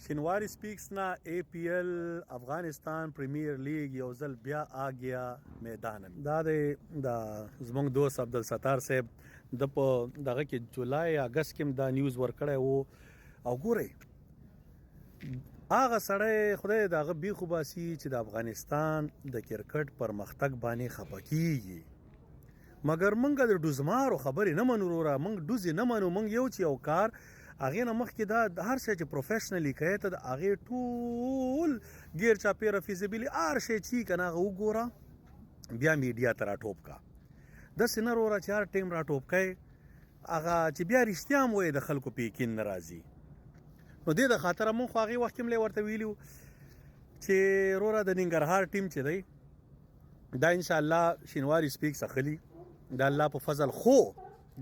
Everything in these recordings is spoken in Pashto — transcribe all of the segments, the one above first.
شینواری سپیکس نه ای پی ایل افغانستان پریمیر لیګ یو ځل بیا آ ګیا میدان می. دا دی د زمونږ دوست عبدالستار صاحب د په دغه کې جولای اگست کې دا نیوز ورکړی وو او ګورئ هغه سړی خدای د هغه بیخ وباسي چې د افغانستان د کرکټ پرمختګ باندې خپه کیږي. مګر مونږ د ډوزمارو خبرې نه منو وروره، مونږ ډوزې نه منو. مونږ یو چې یو کار هغې نه مخکې دا هر شی چې پروفیشنلی کوي ته د هغې ټول ګیر چاپیره فیزیبلی هر شی چې که نه هغه وګوره، بیا میډیا ته راټوپ کا. داسې نه وروره چې هر ټایم راټوپ کوي، هغه چې بیا رښتیا هم وایي د خلکو په یقین نه راځي. نو دې د خاطره مونږ خو هغې وخت کې هم ورته ویلي چې وروره د ننګرهار ټیم چې دی دا ان شاء الله شینواری سپیک اخلي د الله په فضل. خو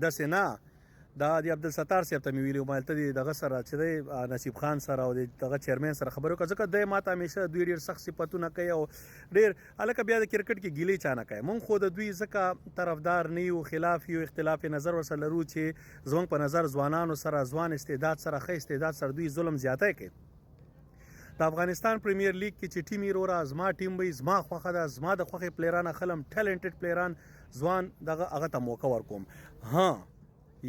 داسې نه دا د عبدالستار صاحب ته مې ویلي، ما ته دغه سره چې دی نصیب خان سره او دغه چیرمن سره خبرې وکړه، ځکه دی ماته همیشه دوی ډېر سخت صفتونه کوي او ډېر هلکه بیا د کرکټ کې ګیلې چا نه کوي. مونږ خو د دوی ځکه طرفدار نه یو، خلاف یو، اختلاف نظر ورسره لرو چې زمونږ په نظر ځوانانو سره، ځوان استعداد سره، ښه استعداد سره دوی ظلم زیاتی کوي. د افغانستان پریمیر لیګ کې چې ټیم یې وروره زما ټیم وي، زما خوښه ده، زما د خوښې پلیران اخلم، ټیلنټډ پلیران ځوان دغه هغه ته موقع ورکوم. ها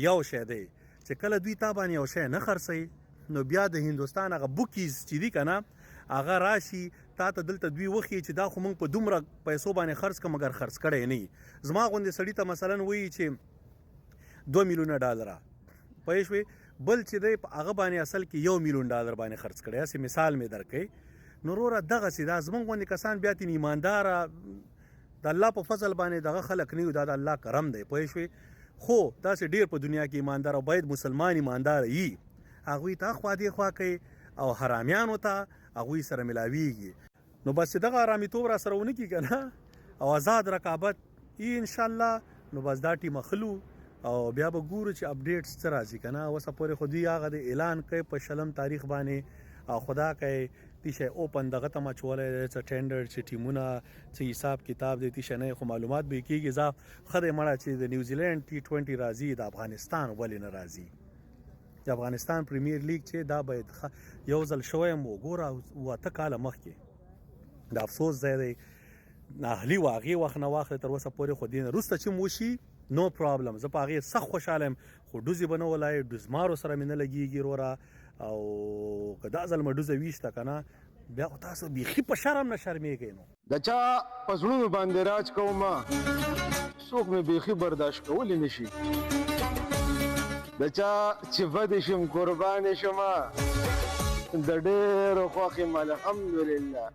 یو شی دی چې کله دوی تا باندې یو شی نه خرڅوي نو بیا د هندوستان هغه بوکیز چې دي که نه هغه راشي تا ته دلته دوی وښیي چې دا خو موږ په دومره پیسو باندې خرڅ کړه مګر خرڅ کړی نه. زما غوندې سړي ته مثلا وایي چې 2 میلیونه ډالره پوه شوې، بل چې دی په هغه باندې اصل کې 1 میلیون ډالر باندې خرڅ کړی، هسې مثال مې درکړي. نو وروره دغسې دا زمونږ غوندې کسان بیا تین ایمانداره د الله په فضل باندې دغه خلک نه یو، دا د الله کرم دی پوه شوې. خو داسې ډېر په دنیا کې ایماندار او باید مسلمان ایماندار یي، هغوی ته اخوا دې خوا کوي او حرامیانو ته هغوی سره ملاویږي. نو بس دغه آرامیتوب را سره ونه کی کنه او آزاد رقابت ای ان شاء الله. نو بس دا ټیم اخلو او بیا به ګورو چې اپډیټس څه راځي کنه. اوسه پورې خو دوی هغه د اعلان کوي په شلم تاریخ باندې او خدا کوي تیشه اوپن دغه ته مچولی دی، څه ټینډر چې ټیمونه څه حساب کتاب دی تیشه نه، خو معلومات به کیږي. ځه ښه دی مړه چې د نیوزیلینډ ټي 20 راځي، د افغانستان ولې نه راځي؟ د افغانستان پریمیر لیګ چې دا باید یو ځل شوی هم وګوره 8 کاله مخکې. د افسوس ځای دی اهلي و هغې وخت نه واخلې تر اوسه پورې، خو دې نه وروسته چې هم وشي نو پرابلم، زه په هغې سخت خوشحاله یم. خو ډوزې به نه ولایې، ډوزمارو سره مې نه لګېږي وروره. او که دا ځل مې ډوزه ویشته که نه بیا خو تاسو بیخي په شرم نه شرمېږئ. نو د چا په زړونو باندې راج کوم څوک مې بیخي برداشت کولی نشي د چا چې بد شم قربان شم د ډېرو خوښ یم الحمدلله.